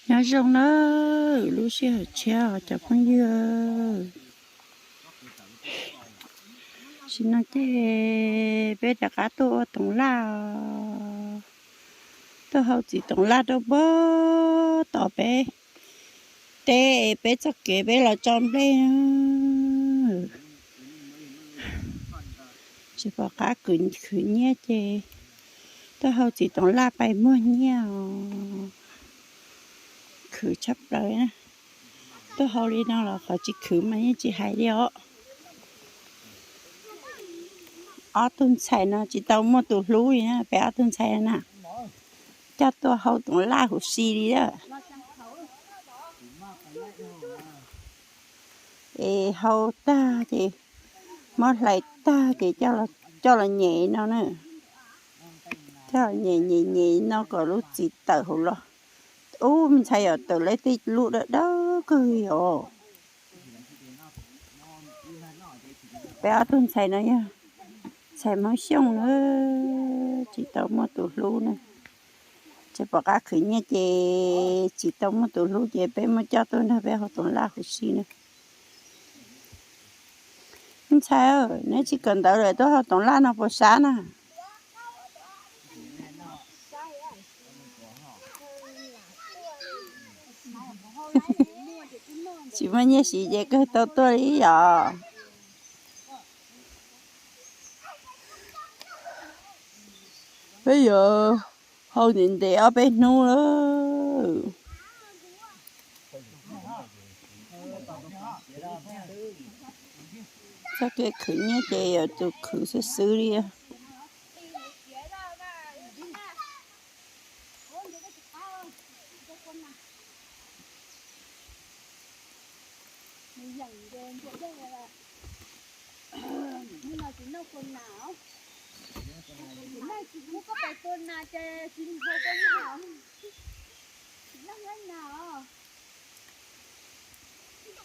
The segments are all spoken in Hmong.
Nyob zoo na, lub sij hawm tshiab os cov phooj ywg. Tam sim no ces peb rov qab tuaj ua toov laj os. Tuaj hau txiv toov laj rau puag tom peb teb es peb txoj kev peb los tso nplej. Tsis pom qab khwv nyiaj ces tuaj hau txiv toov laj pais muag nyiaj os. Khwv tshaj plaws na. Tuaj hau li no los qhov tsis khwv mas yeej tsis hais li os. Ob tug ntxhais no tsis tau muaj tus hlub li na, peb ob tug ntxhais na. Coj tuaj hau toov laj huv si li lawm. Es hau tag ces muab hlais tag ces coj los nyem no na. Coj los nyem nyem nyem no kom lub txiv tawm hauv los. Ub, me ntxhais yom, tawm lawm tej lub dawb dawb kawg li os. Peb ob tug ntxhais no yog ntxhais Hmoob Xyooj na, tsis tau muaj tus hlub na. Tsis pom qab khwv nyiaj ces tsis tau muaj tus hlub ces peb muab coj tuaj nrog peb hau toov laj huv si na. Ntxhais, neb tsis kawm ntawv lawm tuaj hau toov laj no puas sab na? Tsis muaj nyiaj siv ces kawg tau tuaj li yom. Peb yuav hau ntev ntev ob peb hnub lawm. Txoj kev khwv nyiaj ces yuav tsum khwv xwb xwb li.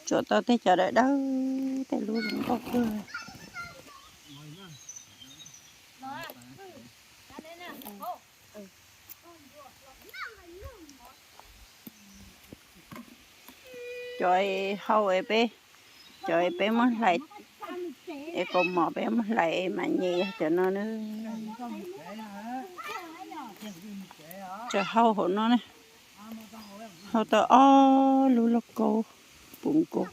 Tsuam tau tej cov dawb dawb, tej lub zoo nkauj kawg. Cov hau es peb, cov es peb muab hlais, es kaus mom peb muab hlais es mam nyem yog cov no na. Cov hau hauv no na, hau tau ob lub lauj kaub puv nkaus.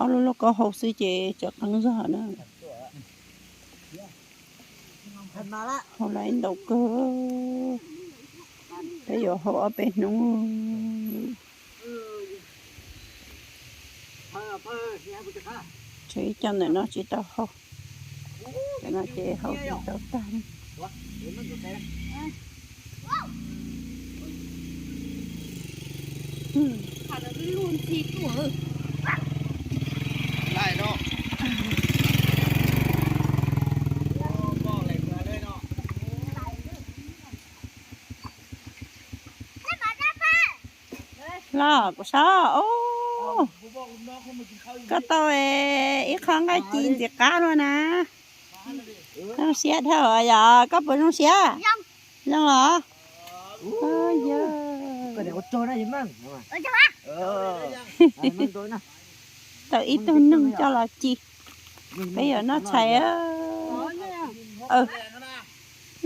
Ob lub lauj kaub hau xwb ces cov qeeb zog na. Hau lawm ib ntau kawg, peb yuav hau ob peb hnub. Tshuav ib co ntawm no tsis tau hau, cov no ces hau tsis tau tag. Los kuv saib, koj tau ib qho nqaij ci ntxim qab no na. Zoo siab dhau yom, koj puas zoo siab? Zoo los? Tau ib tug neeg coj los ci. Peb yuav noj tshais.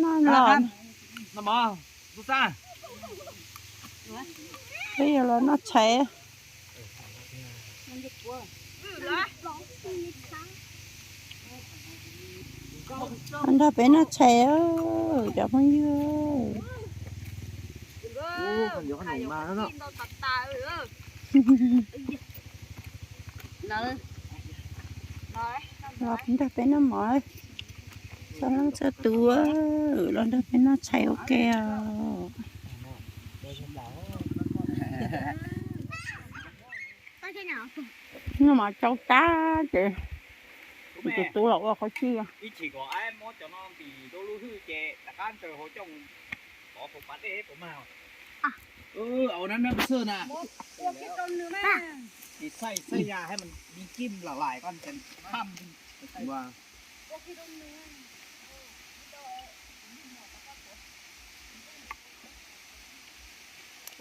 Noj los. Peb yuav los noj tshais. Nrog peb noj tshais, cov phooj ywg. Los nrog peb noj mov, txhua leej txhua tus los nrog peb noj tshais ua ke os. Noj mov tsau tag ces tus tub los ua qhov txhia.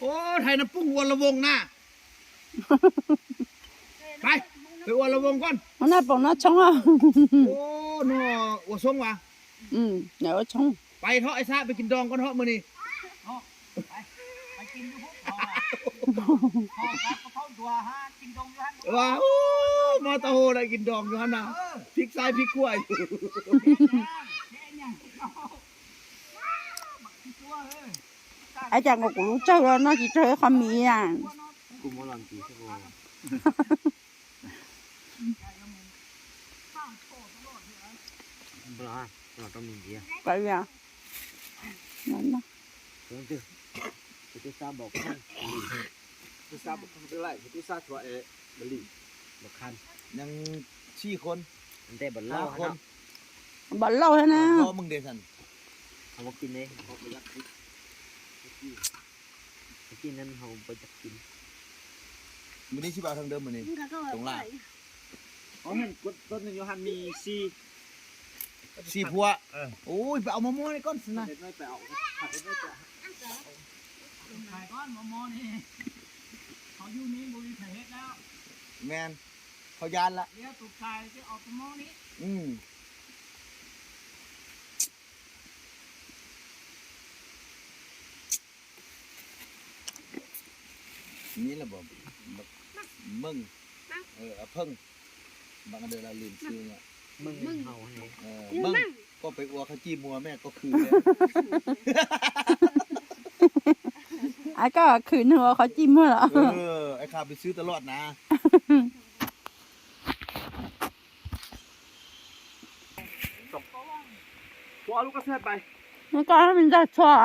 Ua, thaiv no poob ua la voos na. Pais, peb ua la voos koj. Ua na poob no tshoob a. Ua, no ua tshoob as. Ua tshoob. Pais thov ib sab peb kis nroos koj thov mus ni. Ua, muab tau hau lawm kis nroos yus hab na. Phib saib phib kuaj yus. Ab, cas nkaus kuv lub tsawg no tsis tsawg ib qho miv a. Koj yog, nees tsib qhov, npam lauj thiab na. Mus ni sib pab thaj dawb mus ni. Xib phuab. Ui, pab au mos mos ni koj na. Meas, qhov yas lawm. Ni la, meej, pheej, meej, koj pem ua qhov cij muag mas koj khwv. Koj khwv nws ua qhov cij muag los? Es qha peb xwb tau loj na. Koj me ntag txhua.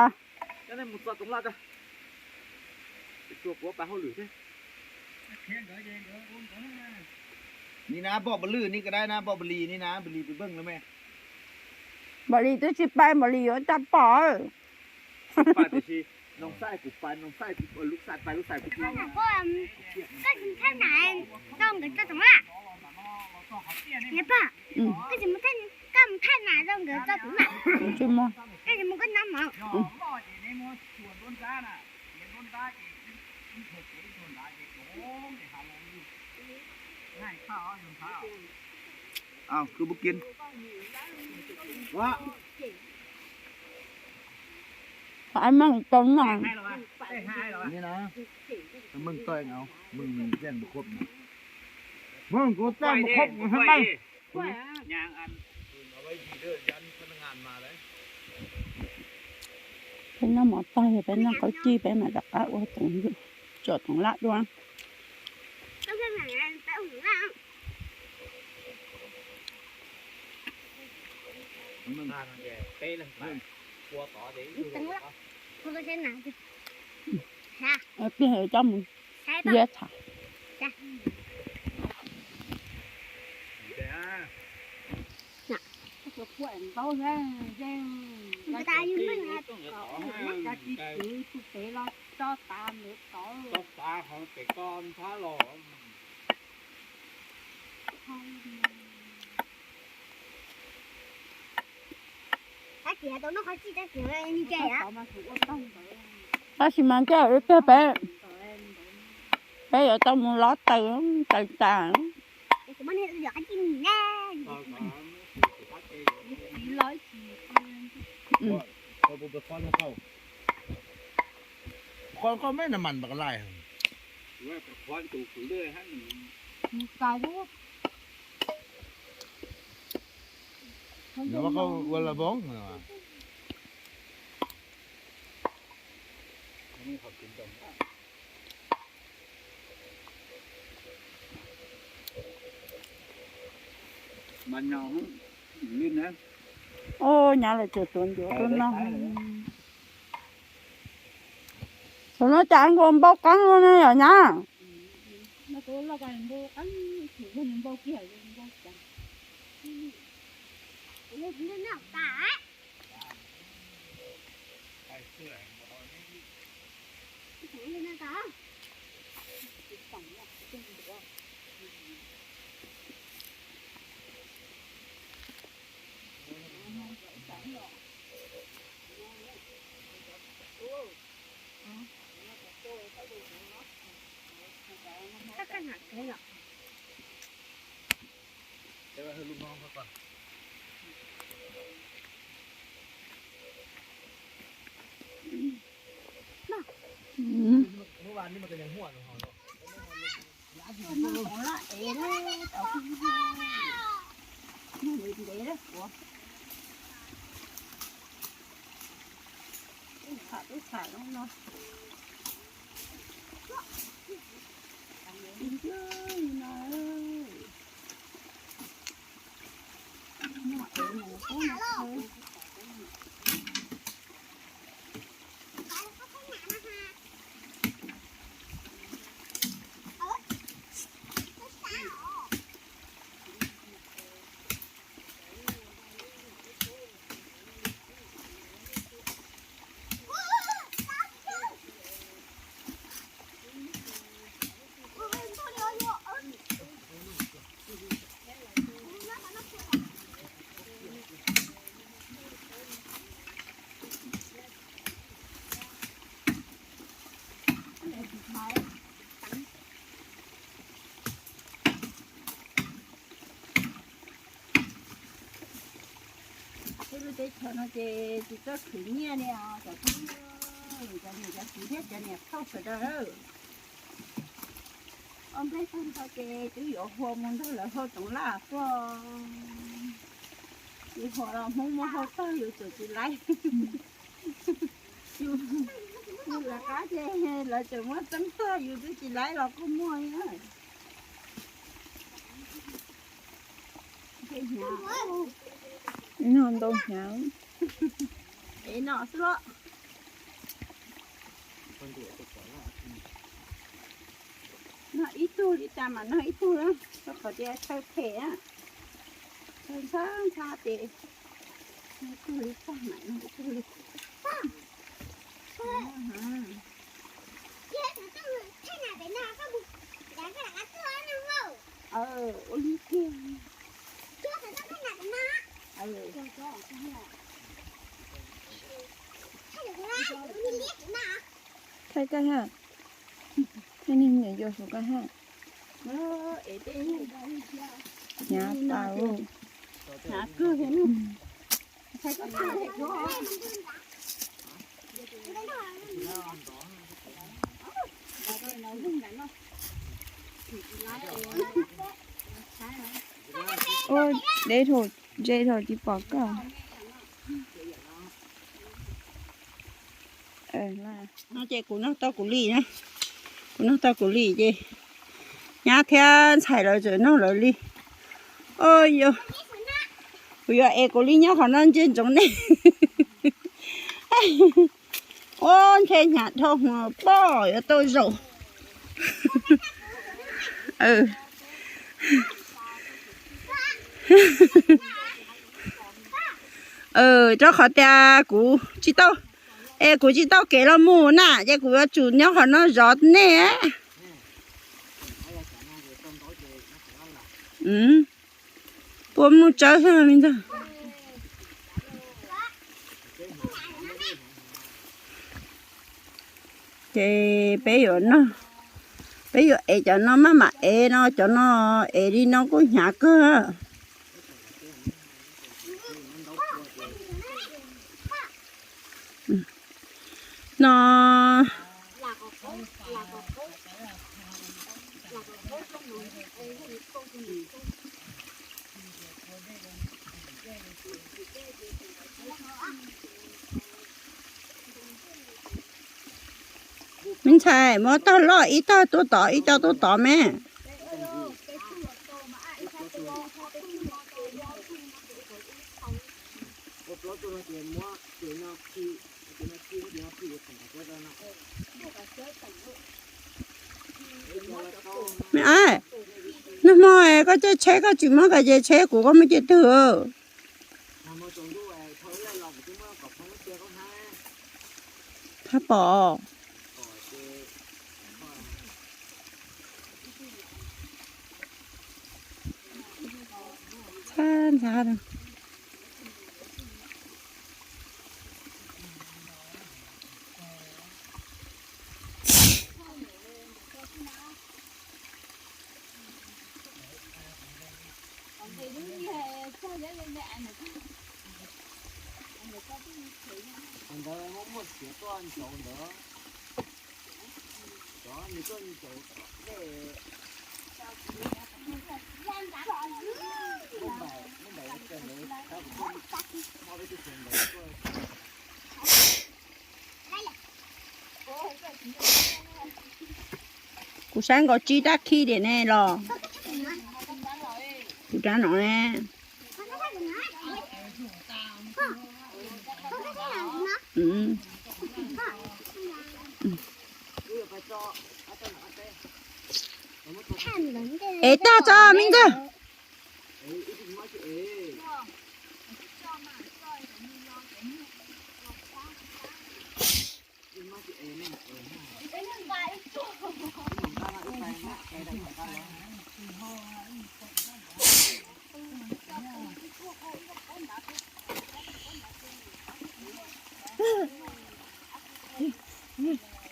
Ni na pom npam lwj ni koj dab na, pom npam lis ni na, npam lis pem npeej lawm me. Npam lis twb tsis pais, npam lis yuav cas pom. Koj tsis thaj nam rau nkawd tso toov lawm? Koj tsis mus thaj nam rau nkawd tso toov lawm? Koj tsis mus koj nam mos. Meej tau no. Meej tau no, meej kuv txaj mus khob mus hab meej. Peb noj mov tag, yog peb noj qhov cij peb mam rov qab ua tso toov laj dua. Pliag coj mus liab tshaj. Tab sis mas ntej wb peb, peb yuav tau mus lov taws, taws tas. Qhov koj me na mas npam lais. Ua la voos. Ua nyob lawm tsuas tuav ncuav tuaj noj. Thaum no cas nkaus npau qeeb no ne yom nyab? Peb lub teb chaws no ces tsis txawj khwv nyiaj li os cov phooj ywg, cov niam cov txiv thiab cov niam phauj sawv daws. Ob nplej tag nrho ces twb yuav hua mus nrog lawv hau toov laj tuaj. Yus hua los Hmoob muab hau tag yus txawm tsis laib. Yus, yus lawv qab ces lawv tseem muab txeeb tag yus twb tsis laib los kuj muaj. Noj ntau hnyav. Es no xwb los. Noj ib tug li cas mas noj ib tug na, rau qhov tias chaw phem, chaw ntxhab ntxhab ces noj ib tug li tag mas noj ib tug li. Ua li tiag. Thaij koj ha. Thaij niag me nyuam yaus saum koj ha. Hnyav tas. Ua deb dhau, ze dhau tsis pom koj. No ces kuv noj tau kuv li na, kuv noj tau kuv li ces nyab thiab ntxhais lawv tseem noj lawv li. Ua, kuv yuav ev kuv li nyob qhov no ntsia ntsoov nej. Ua, ntshe hnyav dhau hwv poj yuav tau zaum. Rau qhov tias kuv tsis tau, es kuv tsis tau kev los mus na ces kuv yuav tsum nyob qhov no zov nej. Puas mus tsawv xwb li ntag. Ces peb yuav noj, peb yuav ev cov no maj mam ev no, cov no ev li no kuj hnyav kawg. No me ntxhais, muab tog loj ib tog tuaj tod, ib co tuaj tod me. Me, nag hmo koj caij tsheb koj tsis muab kav ces tsheb kuv koj muab cia twg? Thab pom. Ntxhab ntxhab. Kuv saib nkaus tsib rab khib diam ne los. Kuv rab no ne. Es tag tso me ntxawg.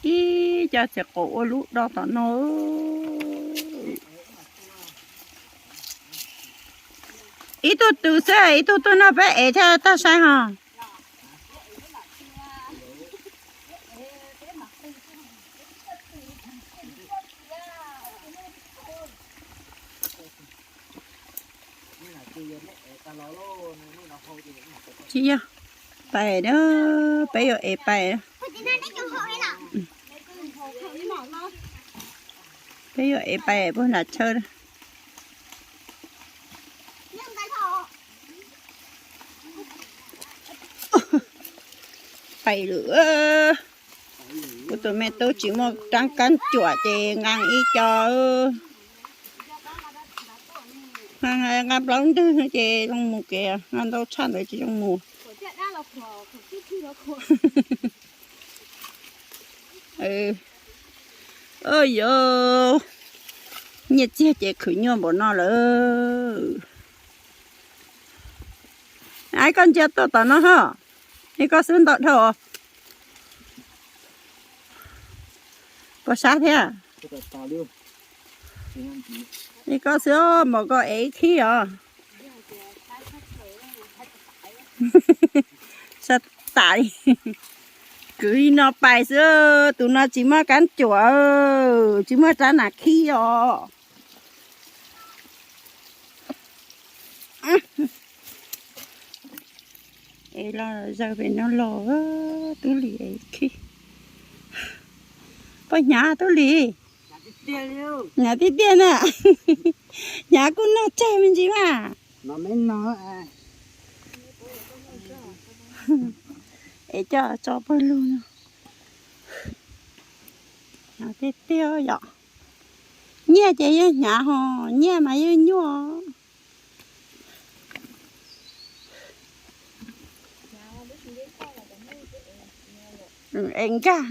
Ib co txiv qaub ua lub do tom no. Ib tug tw xwb, ib tug tuaj noj peb ev thiaj tag saib ho. Tsis yog pais na, peb yuav ev pais. Peb yuav ev pais puag nram chaw. Pais lawm. Kuv tus me tub tsis muaj rab kab cuam ces nqa ib co. Nqa plaub ntwg ces zoo mus kev, nqa ntau tshaj ntawd tsis zoo mus. Yog nyiaj txiag ces khwv nyuaj npaum no lawm. Ai, koj ntsia tuaj tom no ho. Li koj xwb ntau dhau. Puas sab thiab? Li koj xwb, npaum koj ev ib khib os. Sab tas li. Kwv li no pais xwb, tus no tsis muaj kab cuam, tsis muaj rab nas khib os. Es los zaws pem no los, tub lis ev khib. Poj hnyav tub lis. Hnyav tiag tiag na. Hnyav kuj noj tsawg me ntsis mas. Es coj tso pawg lug no. Hnyav tiag tiag yom. Nyiaj ces yeej hnyav ho, nyiaj mas yeej nyuaj. Es nkag.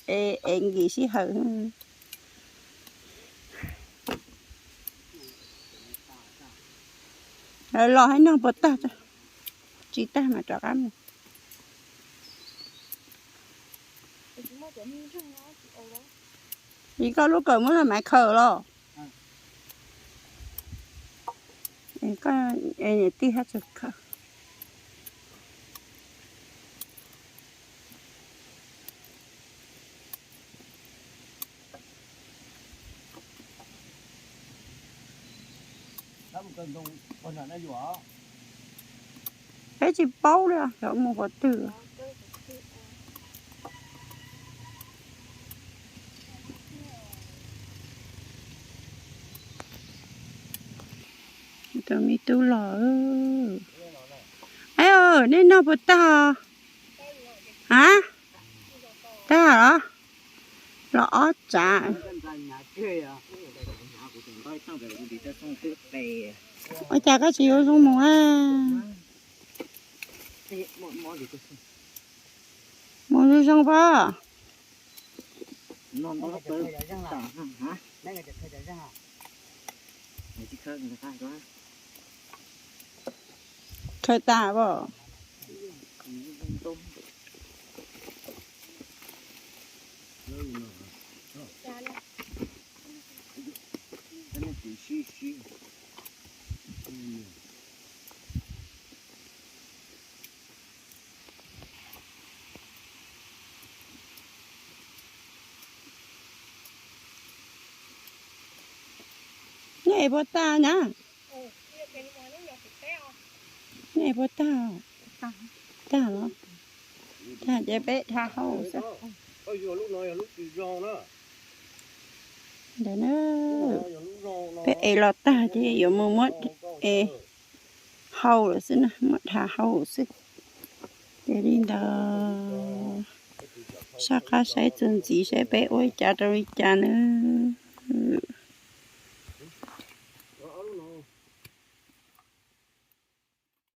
Es nkim sij hawm. Los hais no puas tag, tsis tag mas rov qab mus. Vim koj lub kawm muab Maiv khaws los? Koj niam tij haj tseem khaws. Peb tsis paub li, xyov mus qhov twg. Tus me tub los. Aib, nej noj puas tag? A, tag los? Los ob tsav. Ua cas koj tsis yuav zoo mus a? Mus zoo zoo pab. Khaws tas pom. Nej es puas tag na? Nej es puas tag? Tag los? Tag ces peb dhau hauv xwb. Ntawd na, peb es los tag ces yuav mus muab es hau lawm xwb na, muab dhau hauv xwb. Ces li ntawd, soj qab saib txuas ntxiv saib peb ua li cas rau li cas nawb.